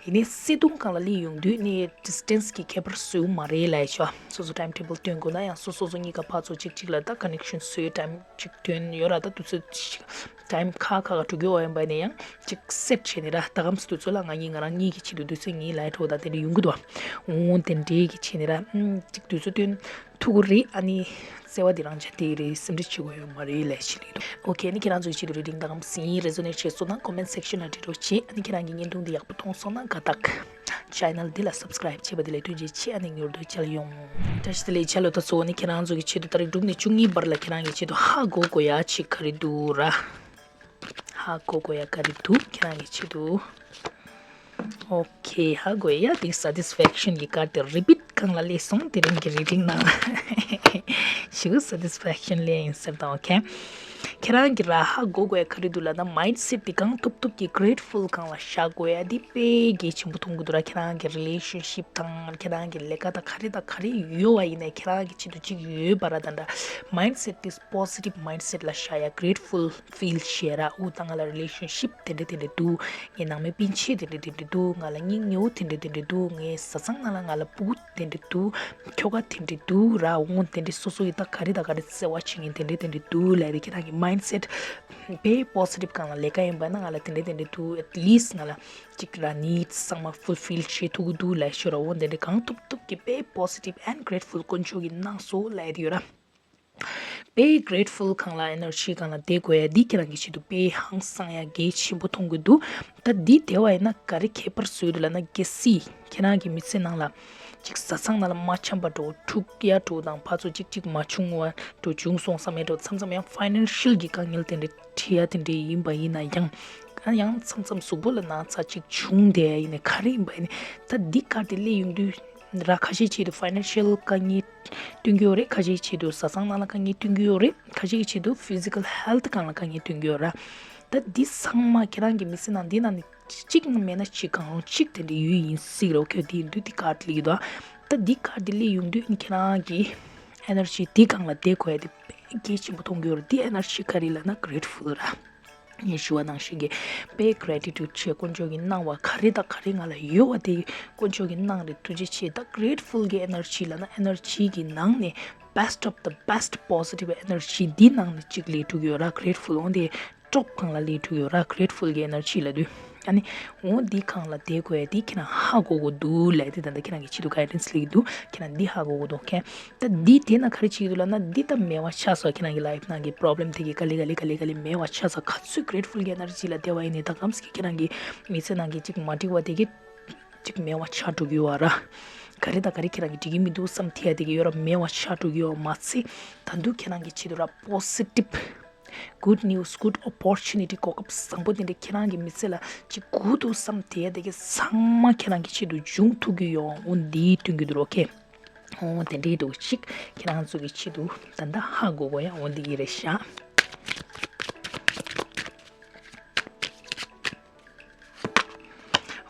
ཡིན་ནའི་བརྩེ་དུང་སྒང་ལ་སླེབས་ཡོང་དུས་ནི་ཌི་སི་ཊེན་སི་གི་ཁྱད་པར་བཟོ་གི་མ་རེད་ལབ་ཡ་ཆོག་སོ་སོ་ཊའིམ་ཊེ་བལ་སྟོན་དགོས་ན་ཡང་སོ་སོ་སོ་གཉིས་ཀ་ཕར་ཚུར་གཅིག་གཅིག་ལ་ད་ཀ་ནེག་ཤན་བཟོ་ཡའི་ཊའིམ་ཅིག་དོན་ཡོད་ར། ད་དུས་ཚོད་ཅིག་ཊའིམ་ཁ་ཁ་ཁ་འགྲོ་རྒྱུ་ཡོད་པ་ཡིན་ནའི་ཡང་ཅིག་སེ་ཊི་བྱས་ནས་ར། ད་གམ་སེ་དུས་ཚོད་ལ་ང་གཉིས་ང་རང་གཉིས་ཀྱི་ཆེད་དུ་དུས་ཚོད་ངའི་ལ་ཡ་འགྲོ་ད་དེ་འདྲ་ཡོང་གི་འདུག་འོ་དེ་འདྲའི་གི་བྱས་ནས་ར། ཨམ། ཅིག་དུས་ཚོད་སྟོན་ཐུབ་ཀྱི་རེད། ཨ་ནི་བརྩེ་བ་འདི་རང་ཆ་དེ་རེད། སེམས་ཁྲལ་བྱེད་དགོས་ཡོད་མ་རེད་ལབ་བྱས་ནས་འདུག་ཨོ་ཁེ། ཨ་ནི་ཁྱེད་རང་ཚོའི་ཆེད་དུ་རེ་ཌིང་ད་གམ་སེ་ཡིན། རེ་ཛོ་ནེཊ་བྱས་སོང་ན་ཀོ་མེན་ཊི་སེག་ཤན་ལ་འབྲི་རོགས་བྱེད། ཨ་ནི་ཁྱེད་རང་གི་བརྙན་ཐུང་འདི་ཡག་པོ་མཐོང་སོང་ན་དགའ་རྟགས། ཆེ་ནལ་འདི་ལ་སབ་སི་ཀ་རེབ་བྱས་པ་དེ་ལ་ཐུགས་རྗེ་ཆེ། ཨ་ནི་མྱུར་དུ་མཇལ་ཡོང་། བཀྲ་ཤིས་བདེ་ལེགས། ཆ་ལོ་ད་ཚོ་ནི་ཁྱེད་རང་ཚོ་གི་ཆེད་དུ་ཏ་རིག་དྲུག་ནས་བཅུ་གཉིས་བར་ལ་ཁྱེད་རང་གི་ཆེད་དུ་ཧ་གོ་དགོས་ཡ་ཅིག་ག་རེ་འདུག་ར། ཧ་གོ་དགོས་ཡ་ག་རེ་འདུག་ཁྱེད་རང་གི་ཆེད་དུ། ཨོ་ཁེ། ཧ་གོ་ཡ་དེ་སེ་ཊི་སི་ཕེག་ཤན་གྱི་ཀར་དེ་རི་པིཊ་སྒང་ལ་སླེབས་སོང་། དེ་རིང་གི་རེ་ཌིང་ནང་ཞེ་པོ་སེ་ཊི་སི་ཕེག་ཤན་སླེབས་ཡིན་ཟེར་དང་། ཨོ་ཁེ། ཁྱེད་རང་གི་ར་ཧ་གོ་དགོས་ཡ་ག་རེ་འདུག་ལབ་ན། མའིན་ཌི་སེ་ཊི་དེ་གང་ཐུབ་ཐུབ་ཀྱིས་གྲེཊ་ཕུལ་སྒང་ལ་བཞག་དགོས་ཡ་དེ་དཔེ་གལ་ཆེན་པོ་མཐོང་གི་འདུག་ར། ཁྱེད་རང་གི་རི་ལེ་ཤན་ཤིབ་དང་ཁྱེད་རང་གི་ལས་ཀ་དང་ག་རེ་དང་ག་རེ་ཡོད་པ་ཡིན་ནའི་ཁྱེད་རང་གི་ཆེད་དུ་ཅིག་ཡོད་པ་ར། ད་འདྲ་མའིན་ཌི་སེ་ཊི་དེ་པོ་སི་ཊིབ་མའིན་ཌི་སེ་ཊི་ལ་བཞག་ཡ། གྲེཊ་ཕུལ་ཕིལ་བྱེད་ར། འོ་ད་ང་ལ་རི་ལེ་ཤན་ཤིབ་དེ་འདྲ་དེ་འདྲ་འདུག་ངའི་ནང་མི་སྤུན་མཆེད་དེ་འདྲ་དེ་འདྲ་འདུག་ང་ལ་སྙིང་ཉེ་བོ་དེ་འདྲ་དེ་འདྲ་འདུག་ངའི་བཟའ་ཚང་ནང་ལ་ང་ལ་སྤུ་གུ་དེ་འདྲ་འདུག་ཁྱོ་ག་དེ་འདྲ་འདུག་ར། འོ་དེ་འདྲ་སོ་སོ་ཡི་ད་ག་རེ་དང་ག་རེ་བརྩེ་བ་བྱེད་མཁན་དེ་འདྲ་དེ་འདྲ་འདུག་ལབ་རེད། ཁྱེད་རང་གི་མའིན་ཌི་སེ་ཊི་དཔེ་པོ་སི་ཊིབ་སྒང་ལ་ལས་ཀ་ཡིན་པ་ན་ང་ལ་དེ་འདྲ་དེ་འདྲ་འདུག་ཨེཊ་ལིསྚ་ང་ལ་ཅིག་ར་ནིཌ་ཚང་མ་ཕུལ་ཕིལ་བྱེད་ཐུབ་ཀྱི་འདུག་ལབ་ཤོད་ར། འོ་དེ་འདྲ་གང་ཐུབ་ཐུབ་ཀྱིས་དཔེ་པོ་སི་ཊིབ་ཨེན་ཌི་གྲེཊ་ཕུལ་དཀོན་མཆོག་གིས་གནང་སོང་ལབ་ཡ་དེ་ཡོད་ར། དཔེ་གྲེཊ་ཕུལ་སྒང་ལ་ཨེ་ནར་ཇི་སྒང་ལ་བསྡད་དགོས་ཡ་འདི་ཁྱེད་རང་གི་ཆེད་དུ་དཔེ་ཧང་སང་ཡ་གལ་ཆེན་པོ་མཐོང་གི་འདུག་ད་འདི་བསྡད་པ་ཡིན་ན་ག་རེ་ཁྱད་པར་བཟོས་འདུག་ལབ་ན། གལ་སྲིད་ཁྱེད་རང་གི་མི་ཚེ་ནང་ལ་ཅིག་བཟའ་ཚང་ནང་ལ་མ་འཆམ་པ་འདྲ་བོ་འཁྲུག་ཡ་འདྲ་བོ་དང་ཕར་ཚུར་ཅིག་ཅིག་མ་བྱུང་བ་འདྲ་བོ་བྱུང་སོང་བསམ་ཡ་འདྲ་བོ། མཚམས་མཚམས་ཡང་ཕའི་ནན་ཤལ་གྱི་དཀའ་ངལ་དེ་འདྲ་འཕྲད་ཡ་དེ་འདྲ་ཡིན་པ་ཡིན་ན་ཡང་། ཡང་མཚམས་མཚམས་གཟུགས་པོ་ལ་ན་ཚ་ཅིག་བྱུང་བསྡད་ཡ་ཡིན་ནའི་ག་རེ་ཡིན་པ་ཡིན་ནའི་ད་འདི་ཀར་དེ་སླེབས་ཡོང་དུས། ར་ཁ་ཤས་ཆེད་དུ་ཕའི་ནན་ཤལ་དཀའ་ངལ་སྟོན་གྱི་ཡོད་རེད། ཁ་ཤས་ཆེད་དུ་བཟའ་ཚང་ནང་ལ་དཀའ་ངལ་སྟོན་གྱི་ཡོད་རེད། ཁ་ཤས་ཀྱི་ཆེད་དུ་ཕི་ཟི་ཀལ་ཧེལ་ཐི་སྒང་ལ་དཀའ་ངལ་སྟོན་གྱི་ཡོད་ར། ད་འདི་ཚང་མ་ཁྱེད་རང་གི་མི་ཚེ་ནང་འདི་ནང་ནས་གཅིག་ནང་མེད་ན་གཅིག་གང་རུང་གཅིག་དེ་འདྲ་ཡོད་ཡིན་སྲིད་ར། ཨོ་ཁེ། དེ་ཡིན་དུས་འདི་ཀར་དེ་སླེབས་ཀྱི་འདུག་ད་འདི་ཀར་དེ་སླེབས་ཡོང་དུས་ཁྱེད་རང་གི་ཨེ་ནར་ཇི་འདི་སྒང་ལ་བསྡད་དགོས་ཡ་དེ་དཔེ་གལ་ཆེན་པོ་མཐོང་གི་ཡོད་ར། འདི་ཨེ་ནར་ཇི་ག་རེ་ལབ་ན་གྲེཊ་ཕུལ་ར། ངས་ཞུ་བ་ནང་བཞིན་གྱི་དཔེ་གྲེ་ཊི་ཊུཌ་ཆེ། དཀོན་མཆོག་གིས་གནང་བ་ག་རེ་དང་ག་རེ་ང་ལ་ཡོད་པ་དེ་དཀོན་མཆོག་གིས་གནང་རེད། ཐུགས་རྗེ་ཆེ། ད་གྲེཊ་ཕུལ་གྱི་ཨེ་ནར་ཇི་ལབ་ན་ཨེ་ནར་ཇི་གི་ནང་ནས་best of the best positive energy འདི་ནང་ནས་གཅིག་སླེབས་འགྲོ་གི་ཡོད་ར། གྲེཊ་ཕུལ། འོ་དེ་ཊོབ་སྒང་ལ་སླེབས་འགྲོ་གི་ཡོད་ར། གྲེཊ་ཕུལ་གྱི་ཨེ་ནར་ཇི་ལབ་དུས། ཨ་ནི་འོ་འདི་སྒང་ལ་བསྡད་དགོས་ཡ་འདི་ཁྱེད་རང་ཧ་གོ་དགོས་འདུག་ལབ་དེ་ད་ལྟ་ཁྱེད་རང་གི་ཆེད་དུ་གའི་ཌེན་སི་སླེབས་ཀྱི་འདུག་ཁྱེད་རང་འདི་ཧ་གོ་དགོས་འདུག་ཨོ་ཁེ། ད་འདི་དེ་ན་ག་རེ་བྱེད་ཀྱི་འདུག་ལབ་ན། འདི་ད་མེད་པ་ཆགས་སོང་། ཁྱེད་རང་གི་ལའིཕ་ནང་གི་པོ་རོབ་ལེམ་དེ་གི་ག་ལེ་ག་ལེ་ག་ལེ་ག་ལེ་མེད་པ་ཆགས་སོང་། ག་ཚོད་གྲེཊ་ཕུལ་གྱི་ཨེ་ནར་ཇི་ལ་བསྡད་པ་ཡིན་ནའི་ད་གམ་སེ་ཁྱེད་རང་གི་མི་ཚེ་ནང་གི་ཅིག་མ་འགྲིག་པ་དེ་གི་ཅིག་མེད་པ་ཆགས་འགྲོ་གི་ཡོད་ར། ག་རེ་དང་ག་རེ་ཁྱེད་རང་གི་འགྲིག་གི་མི་འདུག་བསམ་ཐེ་ཡ་དེ་གི་ཡོད་ར། མེད་པ་ཆགས་འགྲོ་གི་ཡོད་མ་ཚད། ད་དུང་ཁྱེད་རང་གི་ཆེད་དུ་ར་པོ་སི་ཊིབ་གུཌ་ནིའུ་སི་གུཌ་ཨོ་པོར་ཅུ་ནི་ཊི་གོ་སྐབས་བཟང་པོ་དེ་འདྲ་ཁྱེད་རང་གི་མི་ཚེ་ལ་ཅིག་དགོས་འདུག་བསམ་དེ་དེ་གི་ཚང་མ་ཁྱེད་རང་གི་ཆེད་དུ་འབྱུང་ཐུབ་ཀྱི་ཡོད། འོ་འདི་སྟོན་གྱི་འདུག་ར། ཨོ་ཁེ། འོ་དེ་འདྲའི་འདུག་ཅིག་ཁྱེད་རང་ཚོ་གི་ཆེད་དུ་ད་ལྟ་ཧ་གོ་གོ་ཡ། འོ་འདི་གི་རེད་ཤག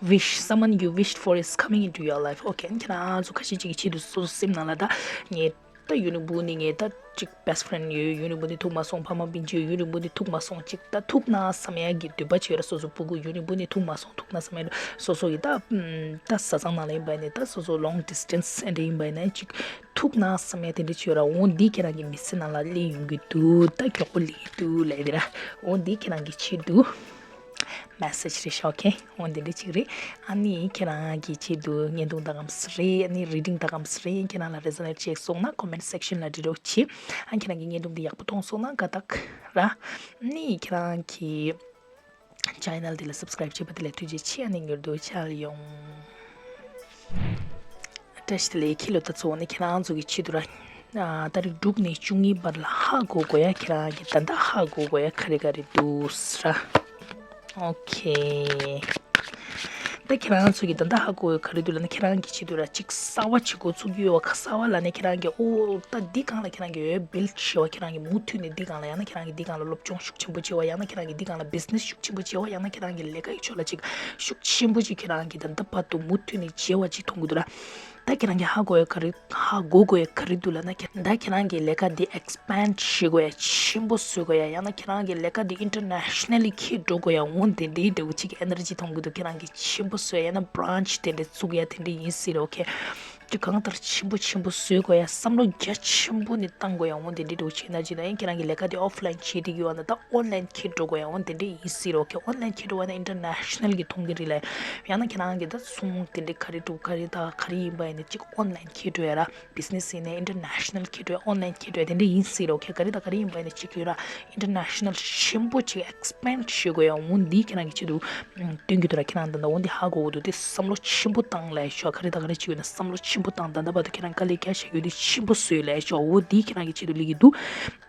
Wish, someone you wished for is coming into your life. ཨོ་ཁེ། ཁྱེད་རང་ཚོ་ཁ་ཤས་ཅིག་གི་ཆེད་དུ་སོ་སོ་སེམས་ནང་ལ་ད་ངས་ ད་ཡུན་རིང་པོ་ནས་ངས་ད་ཅིག་best friend ཡོད། ཡུན་རིང་པོ་ནས་ཐུག་མ་སོང་། ཕ་མ་སྤུན་མཆེད་ཡུན་རིང་པོ་ནས་ཐུག་མ་སོང་། ཅིག་ད་ཐུག་ན་བསམ་ཡ་གི་འདོད་པ་ཅིག་ཡོད་ར། སོ་སོ་སྤུ་གུ་ཡུན་རིང་པོ་ནས་ཐུག་མ་སོང་། ཐུག་ན་བསམ་ཡ་སོ་སོ་གི་ད་ད་བཟའ་ཚང་ནང་ལ་ཡིན་པ་ནས་ད་སོ་སོ་long distance འདྲ་ཡིན་པ་ནས་ཅིག་ཐུག་ན་བསམ་ཡ་དེ་འདྲ་ཅིག་ཡོད་ར། འོ་འདི་ཁྱེད་རང་གི་མི་ཚེ་ནང་ལ་སླེབས་ཡོང་གི་འདུག་ད་མགྱོགས་པོ་སླེབས་ཀྱི་འདུག་ལབ་དེ་ར། འོ་འདི་ཁྱེད་རང་གི་ཆེད་དུ་message རེད་ཤག་ཨོ་ཁེ། འོ་འདི་འདྲ་ཅིག་རེད། ཨ་ནི་ཁྱེད་རང་གི་ཆེད་དུ་བརྙན་ཐུང་ད་གམ་སི་རེད། ཨ་ནི་reading ད་གམ་སི་རེད། ཁྱེད་རང་ལ་resonate བྱས་སོང་ན་comment section ལ་འབྲི་རོགས་བྱེད། ཨ་ཁྱེད་རང་གི་བརྙན་ཐུང་འདི་ཡག་པོ་མཐོང་སོང་ན་དགའ་རྟགས་ར། ཨ་ནི་ཁྱེད་རང་གི་channel འདི་ལ་subscribe བྱས་པ་དེ་ལ་ཐུགས་རྗེ་ཆེ། ཨ་ནི་མྱུར་དུ་མཇལ་ཡོང་། བཀྲ་ཤིས་བདེ་ལེགས། ཁྱེད་ལོ་ད་ཚོ་ནི་ཁྱེད་རང་ཚོ་གི་ཆེད་དུ་ར། ཨ་ཏ་རིག་དྲུག་ནས་བཅུ་གཉིས་བར་ལ་ཧ་གོ་དགོས་ཡ་ཁྱེད་རང་གི་ད་ལྟ་ཧ་གོ་དགོས་ཡ་ག་རེ་ག་རེ་འདུག་ཟེར། ཨོ་ཁེ། ད་ཁྱེད་རང་ཚོ་གི་ད་ལྟ་ཧ་གོ་ཡ་ག་རེ་འདུག་ལབ་ན། ཁྱེད་རང་གི་ཆེད་དུ་ར་ཅིག་གསར་བ་ཅིག་འགོ་ཚུགས་ཀྱི་ཡོད་པ། ག་གསར་བ་ལབ་ན་ཁྱེད་རང་གི་ཨོ་ད་འདི་སྒང་ལ་ཁྱེད་རང་གི་ཡོད་build བྱེད་པ། ཁྱེད་རང་གི་མུ་མཐུད་ནས་འདི་སྒང་ལ་ཡང་ན་ཁྱེད་རང་གི་འདི་སྒང་ལ་སློབ་སྦྱོང་ཤུགས་ཆེན་པོ་བྱེད་པ། ཡང་ན་ཁྱེད་རང་གི་འདི་སྒང་ལ་business ཤུགས་ཆེན་པོ་བྱེད་པ། ཡང་ན་ཁྱེད་རང་གི་ལས་ཀ་ཡི་ཕྱོགས་ལ་ཅིག་ཤུགས་ཆེན་པོ་ཅིག་ཁྱེད་རང་གི་ད་ལྟ་བར་དུ་མུ་མཐུད་ནས་བྱེད་པ་ཅིག་མཐོང་གི་འདུག་ར། ད་ཁྱེད་རང་གི་ཧ་གོ་ཡ་ག་རེ་ཧ་གོ་དགོས་ཡ་ག་རེ་འདུག་ལབ་ན། ད་ཁྱེད་རང་གི་ལས་ཀ་འདི་expand བྱེད་དགོས་ཡ། ཆེན་པོ་བཟོ་དགོས་ཡ། ཡང་ན་ཁྱེད་རང་གི་ལས་ཀ་འདི་internationally འཁྱེར་འགྲོ་དགོས་ཡ། འོ་དེ་འདྲའི་འདྲ་བོ་ཅིག་energy མཐོང་གི་འདུག་ཁྱེད་རང་གི་ཆེན་པོ་བཟོ་ཡ་ཡང་ན་branch དེ་འདྲ་བཙུགས་ཡ་དེ་འདྲ་ཡིན་སྲིད་ར། ཨོ་ཁེ། ཅིག་གང་ལྟར་ཆེན་པོ་ཆེན་པོ་བཟོ་དགོས་ཡ། བསམ་བློ་རྒྱ་ཆེན་པོ་ནས་བཏང་དགོས་ཡ། འོ་དེ་འདྲའི་འདྲ་བོ་བྱས་ན་ཅིག་ད་ཡང་ཁྱེད་རང་གི་ལས་ཀ་དེ་offline བྱེད་བསྡད་ཀྱི་ཡོད་ན་ད་online འཁྱེར་འགྲོ་དགོས་ཡ། འོ་དེ་འདྲ་ཡིན་སྲིད་ར། ཨོ་ཁེ། online འཁྱེར་འགྲོ་བ་ན་international གི་མཐོང་གི་རེད་ལ། ཡང་ན་ཁྱེད་རང་གི་ད་གསུང་དེ་འདྲ་ག་རེ་འདུག་ག་རེ་ད་ག་རེ་ཡིན་པ་ཡིན་ན་ཅིག་online འཁྱེར་འགྲོ་ཡ་ར། business ཡིན་ན་international འཁྱེར་འགྲོ་ཡ། online འཁྱེར་འགྲོ་ཡ་དེ་འདྲ་ཡིན་སྲིད་ར། ཨོ་ཁེ། ག་རེ་ད་ག་རེ་ཡིན་པ་ཡིན་ན་ཅིག་ཡོད་ར། international ཆེན་པོ་ཅིག་expand བྱེད་དགོས་ཡ། འོ་འདི་ཁྱེད་རང་གི་ཆེད་དུ་ཨ་སྟོན་གྱི་འདུག་ར། ཁྱེད་རང་ད་ལྟ་འོ་འདི་ཧ་གོ་གི་འདུག་དེ་བསམ་བློ་ཆེན་པོ་བཏང་ལབ་ཤོག་ག་རེ་ད་ག་རེ་བྱེད་ཡོད་ན་བསམ་བློ་ཆེན་པོ་བཏང་། ད་ལྟ་བར་དུ་ཁྱེད་རང་དཀའ་ལས་རྒྱག་བཞག་ཡོད་དེ་ཆེན་པོ་བཟོས་ལབ་ཤོག་འོ་འདི་ཁྱེད་རང་གི་ཆེད་དུ་སླེབས་ཀྱི་འདུག་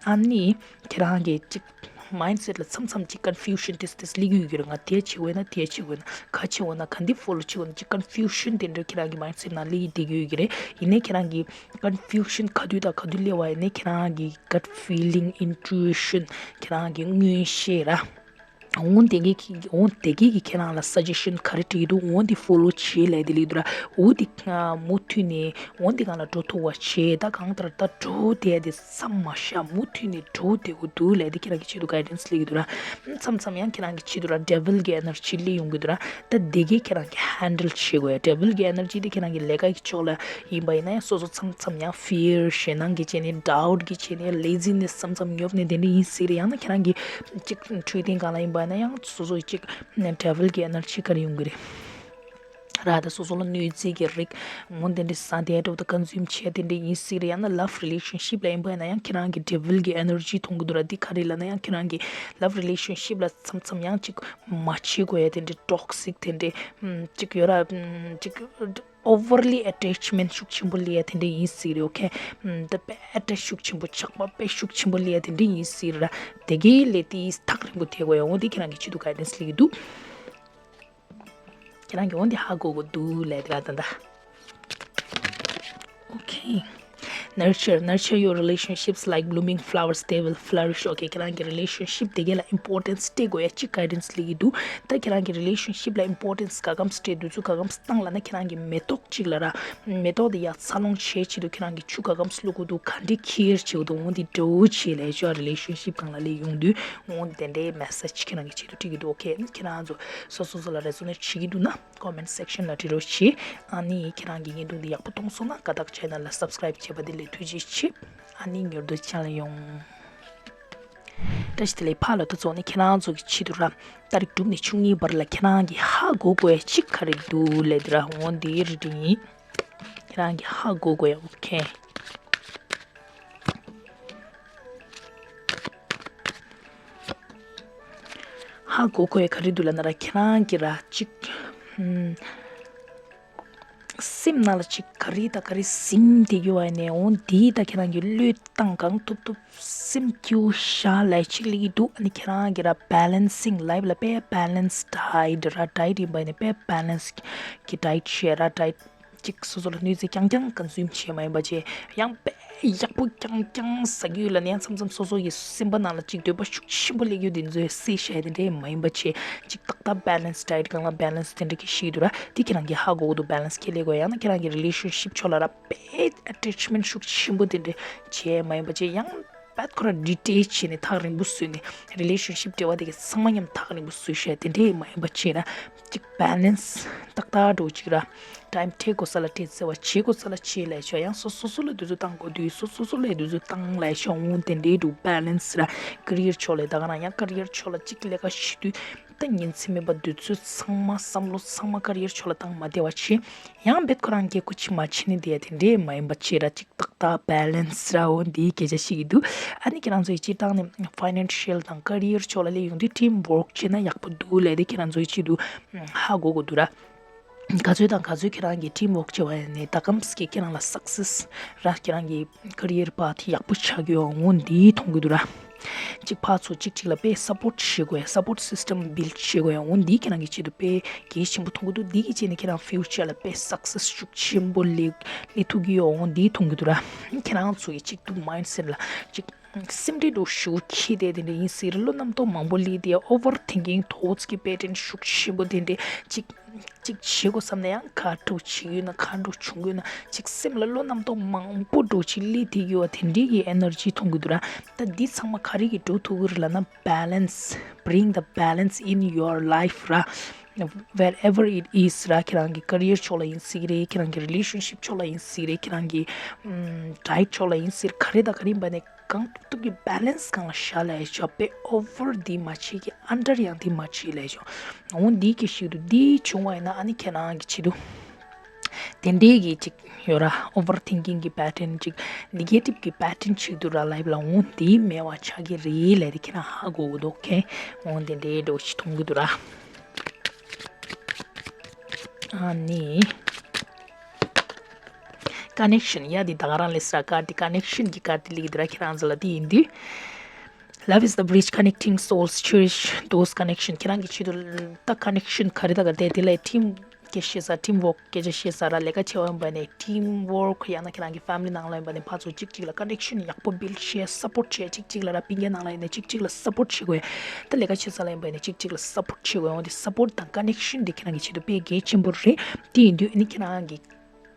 ཨ་ནི་ཁྱེད་རང་གི་ཅིག་mindset ལ་མཚམས་མཚམས་ཅིག་confusion ཏིས་ཏིས་སླེབས་ཀྱི་ཡོད་ཀྱི་རེད། ང་དེ་བྱེད་དགོས་ན་དེ་བྱེད་དགོས་ན། ག་བྱེད་དགོས་ན་ག་འདི་follow བྱེད་དགོས་ན་ཅིག་confusion དེ་འདྲ་ཁྱེད་རང་གི་mindset ནང་སླེབས་ཀྱི་བསྡད་ཀྱི་ཡོད་ཀྱི་རེད། ཡིན་ནའི་ཁྱེད་རང་གི་confusion ག་དུས་དང་ག་དུས་སླེབས་པ་ཡིན་ནའི་ཁྱེད་རང་གི་gut feeling, intuition ཁྱེད་རང་གི་མངོན་ཤེས་ར། འོ་དེ་གི་འོ་དེ་གི་གི་ཁྱེད་རང་ལ་suggestion ག་རེ་སྤྲད་ཀྱི་འདུག་འོ་དེ་follow བྱེད་ལབ་དེ་སླེབས་འདུག་ར། འོ་དེ་མུ་མཐུད་ནས་འོ་དེ་སྒང་ལ་འགྲོ་ཐུབ་པ་བྱེད། ད་གང་ལྟར་ད་འགྲོ་བསྡད་དེ་མཚམས་མ་བཞག་མུ་མཐུད་ནས་འགྲོ་བསྡད་དགོས་འདུག་ལབ་དེ་ཁྱེད་རང་གི་ཆེད་དུ་guidance སླེབས་ཀྱི་འདུག་ར། མཚམས་མཚམས་ཡང་ཁྱེད་རང་གི་ཆེད་དུ་ར་devil གི་energy སླེབས་ཡོང་གི་འདུག་ར། ད་དེ་གས་ཁྱེད་རང་གིས་handle བྱེད་དགོས་ཡ། devil གི་energy དེ་ཁྱེད་རང་གི་ལས་ཀ་གི་ཕྱོགས་ལ་ཡིན་པ་ཡིན་ན་ཡང་སོ་སོ་མཚམས་མཚམས་ཡང་fear ཞེད་སྣང་གི་བྱས་ནས་doubt གི་བྱས་ནས་laziness མཚམས་མཚམས་ཉོབ་ནས་དེ་འདྲ་ཡིན་སྲིད་རེད། ཡང་ན་ཁྱེད་རང་གིས་ཅིག་འཕྲོད་བསྟེན་སྒང་ལ་ཡིན་པ་ཡིན་ན་ཡང་སོ་སོ་ཅིག་devil གི་energy ག་རེ་ཡོང་གི་རེད། ར་ད་སོ་སོ་ལ་གནོད་འཚེ་གི་རིགས་འོ་དེ་འདྲ་ཟ་དེ་འདྲ་བོ་ད་consume བྱས་དེ་འདྲ་ཡིན་སྲིད་རེད། ཡང་ན་love relationship ལ་ཡིན་པ་ཡིན་ན་ཡང་ཁྱེད་རང་གི་devil གི་energy མཐོང་གི་འདུག་ར། འདི་ག་རེ་ལབ་ན་ཡང་ཁྱེད་རང་གི་love relationship ལ་མཚམས་མཚམས་ཡང་ཅིག་མ་བྱེད་དགོས་ཡ་དེ་འདྲ་toxic དེ་འདྲ་ཨམ་ཅིག་ཡོད་ར། ཨམ་ཅིག་overly attachment ཤུགས་ཆེན་པོ་སླེབས་ཡ་དེ་འདྲ་ཡིན་སྲིད་རེད། ཨོ་ཁེ། ཨམ་ད་དཔེ་attach ཤུགས་ཆེན་པོ་ཆགས་པ་དཔེ་ཤུགས་ཆེན་པོ་སླེབས་ཡ་དེ་འདྲ་ཡིན་སྲིད་ར། དེ་གའི་ལས་དེ་ཐག་རིང་པོ་ཐེ་དགོས་ཡ། འོ་དེ་ཁྱེད་རང་གི་ཆེད་དུ་guidance སླེབས་ཀྱི་འདུག་ཁྱེད་རང་གིས་འོ་འདི་ཧ་གོ་གི་འདུག་ལབ་དེ་ར་ད་ད། Okay. Nurture, nurture your relationships like blooming flowers, they will flourish. Okay, ཁྱེད་རང་གི་relationship དེ་ག་ལ་importance སྤྲད་དགོས་ཡ་གཅིག་guidance སླེབས་ཀྱི་འདུག་ད་ཁྱེད་རང་གི་relationship ལ་importance ག་གམ་སྤྲད་དུས་ཚོད་ག་གམ་བཏང་ལབ་ན་ཁྱེད་རང་གི་མེ་ཏོག་གཅིག་ལ་ར། མེ་ཏོག་དེ་ཡར་འཚར་ལོངས་བྱེད་ཆེད་དུ་ཁྱེད་རང་གི་ཆུ་ག་གམ་བླུག་དགོས་འདུག་ག་འདྲའི་care བྱེད་དགོས་འདུག་འོ་འདི་འདྲ་བོ་བྱེད་ལབ་ཤོག relationship སྒང་ལ་སླེབས་ཡོང་དུས་འོ་དེ་འདྲའི་message ཁྱེད་རང་གི་ཆེད་དུ་སྤྲད་ཀྱི་འདུག Okay, ཁྱེད་རང་ཚོ་སོ་སོ་སོ་ལ་resonate བྱེད་ཀྱི་འདུག་ན། Comment section ལ་འབྲི་རོགས་བྱེད། ཨ་ནི་ཁྱེད་རང་གི་བརྙན་ཐུང་འདི་ཡག་པོ་མཐོང་སོང་ན་དགའ་རྟགས་channel ལ་subscribe བྱས་པ་དེ་ལ་ཐུགས་རྗེ་ཆེ། ཨ་ནི་མྱུར་དུ་མཇལ་ཡོང་། བཀྲ་ཤིས་བདེ་ལེགས། ཕར་ལ་ད་ཚོགས་ནི་ཁྱེད་རང་ཚོ་གི་ཆེད་དུ་ར། ཏ་རིག་དྲུག་ནས་བཅུ་གཉིས་བར་ལ་ཁྱེད་རང་གི་ཧ་གོ་དགོས་ཡ་གཅིག་ག་རེ་འདུག་ལབ་དེ་ར། འོ་འདི་རེ་ཌིང་ཡིན། ཁྱེད་རང་གི་ཧ་གོ་དགོས་ཡ། ཨོ་ཁེ། ཧ་གོ་དགོས་ཡ་ག་རེ་འདུག་ལབ་ན་ར་ཁྱེད་རང་གི་ར་གཅིག་ཧུམ། སེམས་ནང་ལ་ཅིག་ག་རེ་དང་ག་རེ་ཟིན་བསྡད་ཀྱི་ཡོད་པ་ནས་འོ་འདི་ད་ཁྱེད་རང་གི་བློས་བཏང་གང་ཐུབ་ཐུབ་སེམས་སྐྱིད་པོ་བཞག་ལབ་ཅིག་སླེབས་ཀྱི་འདུག་ཨ་ནི་ཁྱེད་རང་གི་ར་balancing life ལ་དཔེ་balanced diet ར་diet ཡིན་པ་ནས་དཔེ་balanced གི་diet བྱས་ར་diet ཅིག་སོ་སོ་ལ་གནོད་འཚེ་རྐྱང་རྐྱང་consume བྱས་མ་ཡིན་པ་བྱས་ཡང་དཔེ་ ཡག་པོ་རྐྱང་རྐྱང་ཟ་གི་ཡོད་ལབ་ནས་ཡང་མཚམས་མཚམས་སོ་སོ་ཡི་སེམས་པ་ནང་ལ་ཅིག་འདོད་པ་ཤུགས་ཆེན་པོ་སླེབས་ཡོད་དེ་ཚོའི་སེ་བཤད་དེ་འདྲས་མ་ཡིན་པ་བྱས། ཅིག་ཏག་ཏག་balance diet གང་ལ་balance དེ་འདྲ་གི་ཤི་འདུག་ར། དེ་ཁྱེད་རང་གི་ཧ་གོ་གི་འདུག balance ཁྱེད་ལས་དགོས། ཡང་ན་ཁྱེད་རང་གི་relationship ཕྱོགས་ལ་ར་དཔེ་attachment ཤུགས་ཆེན་པོ་དེ་འདྲས་བྱས་མ་ཡིན་པ་བྱས། ཡང་དཔེ་ཁོ་ར་detach བྱས་ནས་ཐག་རིང་པོ་བཟོས་ནས་relationship འབྲེལ་བ་དེ་གི་ཚང་མ་མཉམ་ཐག་རིང་པོ་བཟོས་བཤད་དེ་འདྲས་མ་ཡིན་པ་བྱས་ར། ཅིག་balance ཏག་ཏག་འགྲོ་ཅིག་ར། time སྤྲད་དགོས་ས་ལ་སྤྲད་ཟེར་བ། བྱེད་དགོས་ས་ལ་བྱེད་ལབ་ཤོག་ཡང་སོ་སོ་སོ་ལ་དུས་ཚོད་བཏང་དགོས་དུས་སོ་སོ་སོ་ལ་དུས་ཚོད་བཏང་ལབ་ཤོག་འོང་དེ་འདྲའི་འདུག balance ར། career ཕྱོགས་ལ་ད་ག་རང་ཡང་career ཕྱོགས་ལ་ཅིག་ལས་ཀ་ཞུ་དུས་ད་ཉིན་མཚན་མེད་པ་དུས་ཚོད་ཚང་མ་བསམ་བློ་ཚང་མ་career ཕྱོགས་ལ་བཏང་མ་བསྡད་པ་བྱེད། ཡང་རྦད་ཁོ་རང་སྐད་ཁུ་ཆི་མ་ཆི་ནི་དེ་ཡ་དེ་འདྲས་མ་ཡིན་པ་བྱེད་ར། ཅིག་ཏག་ཏག་balance ར། འོ་འདིའི་སྐད་ཆ་ཞིག་གི་འདུག་ཨ་ནི་ཁྱེད་རང་ཚོ་ཡི་སྤྱིར་བཏང་ནས་financial དང་career ཕྱོགས་ལ་སླེབས་ཡོང་དུས་team work བྱེད་ན་ཡག་པོ་འདུག་ལབ་དེ་ཁྱེད་རང་ཚོ་ཡི་ཆེད་དུ་ཧ་གོ་དགོས་འདུག་ར། ག་ཚོད་དང་ག་ཚོད་ཁྱེད་རང་གིས་team work བྱེད་པ་ཡིན་ནའི་ད་གམ་སྐྱེ་ཁྱེད་རང་ལ་success ར། ཁྱེད་རང་གི་career path ཡག་པོ་ཆགས་ཀྱི་ཡོད་འོང་འདི་མཐོང་གི་འདུག་ར། གཅིག་ཕར་ཚུར་གཅིག་གཅིག་ལ་དཔེ་support བྱེད་དགོས། support system build བྱེད་དགོས་འོང་འདི་ཁྱེད་རང་གི་ཆེད་དུ་དཔེ་གལ་ཆེན་པོ་མཐོང་གི་འདུག་འདི་གི་ཆེད་ནས་ཁྱེད་རང་future ལ་དཔེ་success ཤུགས་ཆེན་པོ་སླེབས་སླེབས་ཐུབ་ཀྱི་ཡོད་འོང་འདི་མཐོང་གི་འདུག་ར། ཁྱེད་རང་ཚོ་གི་གཅིག་ཏུ་mindset ལ་གཅིག་སེམས་ཁྲལ་འདྲ་ཞུ་ཁྱི་དེ་དེ་འདྲ་ཡིན་ཟེར། བློ་རྣམ་རྟོག་མང་པོ་སླེབས་དེ་overthinking thoughts གི་pattern ཤུགས་ཆེན་པོ་དེ་འདྲ་གཅིག་གཅིག་བྱེད་དགོས་བསམ་ན་ཡང་ག་འགྲོ་བྱེད་ཡོད་ན་ག་འགྲོ་བྱུང་ཡོད་ན་གཅིག་སེམས་ལ་བློ་རྣམ་རྟོག་མང་པོ་འགྲོ་གཅིག་སླེབས་དེ་ཡོད་དེ་འདྲའི་གི་energy མཐོང་གི་འདུག་ར། ད་འདི་ཚང་མ་ག་རེ་གི་འགྲོ་ཐུབ་ཀྱི་རེད་ལབ་ན་balance, bring the balance in your life ར། Wherever it is ར། ཁྱེད་རང་གི་career ཕྱོགས་ལ་ཡིན་སྲིད་རེད། ཁྱེད་རང་གི་relationship ཕྱོགས་ལ་ཡིན་སྲིད་རེད། ཁྱེད་རང་གི་ཨམ་diet ཕྱོགས་ལ་ཡིན་སྲིད། ག་རེ་དང་ག་རེ་ཡིན་པ་ནས་གང་ཐུབ་ཐུབ་ཀྱི་balance སྒང་ལ་བཞག་ལབ་ཡ་ཅོ་དཔེ་over འདི་མ་བྱེད་ཀྱི་under ཡང་འདི་མ་བྱེད་ལབ་ཡ་ཅོ། འོ་འདི་གི་ཞིག་ཏུ་འདི་བྱུང་བ་ཡིན་ན་ཨ་ནི་ཁྱེད་རང་གི་ཆེད་དུ་དེ་འདྲའི་གི་ཅིག་ཡོད་ར། overthinking གི་pattern ཅིག་negative གི་pattern ཅིག་ཏུ་ར་life ལ་འོ་འདི་མེད་པ་ཆགས་ཀྱི་རེད་ལབ་དེ་ཁྱེད་རང་ཧ་གོ་གི་འདུག okay འོ་དེ་འདྲའི་འགྲོ་ཞིག་མཐོང་གི་འདུག་ར། ཨ་ནི། connection ཡ་དེ་ད་ག་རང་ལས་སྲ་ཀར་དེ་connection གི་ཀར་དེ་ལིག་དེ་ར་ཁྱེད་རང་ཚོ་ལ་དེ་ཡིན་དུས། Love is the bridge connecting souls, cherish those connection. ཁྱེད་རང་གི་ཆེད་དུ་ད་connection ག་རེ་ད་ག་དེ་དེ་ལས་team སྐད་བཤད་ས་team work སྐད་ཆ་བཤད་ས་ར་ལས་ཀ་བྱེད་པ་ཡིན་པ་ནས་team work ཡང་ན་ཁྱེད་རང་གི་family ནང་ལ་ཡིན་པ་ནས་ཕར་ཚུར་གཅིག་གཅིག་ལ་connection ཡག་པོ་build བྱེད་support བྱེད་གཅིག་གཅིག་ལ་ར་པིན་རྒྱ་ནང་ལ་ཡིན་ན་གཅིག་གཅིག་ལ་support བྱེད་དགོས། ད་ལས་ཀ་བྱེད་ས་ལ་ཡིན་པ་ནས་གཅིག་གཅིག་ལ་support བྱེད་དགོས། འོ་དེ་support དང་connection དེ་ཁྱེད་རང་གི་ཆེད་དུ་དཔེ་གལ་ཆེན་པོ་རེད། དེ་ཡིན་དུས་ཨ་ནི་ཁྱེད་རང་གི་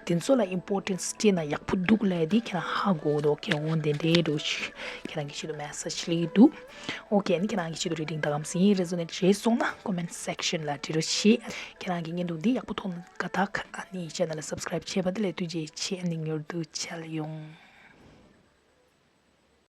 དེ་ཚོ་ལ་importance སྤྲད་ན་ཡག་པོ་འདུག་ལབ་དེ་ཁྱེད་རང་ཧ་གོ་འདུག okay འོ་དེ་འདྲའི་འགྲོ་ཞིག་ཁྱེད་རང་གི་ཆེད་དུ་message སླེབས་འདུག okay ཨ་ནི་ཁྱེད་རང་གི་ཆེད་དུ་reading ད་གམ་སེ་ཡིན་resonate བྱས་སོང་ན་comment section ལ་འབྲི་རོགས་བྱེད། ཁྱེད་རང་གི་བརྙན་ཐུང་འདི་ཡག་པོ་མཐོང་ན་ཀ་ཐག་ཨ་ནི་channel ལ་subscribe བྱས་པ་དེ་ལས་ཐུགས་རྗེ་ཆེ། ཨ་ནི་མྱུར་དུ་མཇལ་ཡོང་།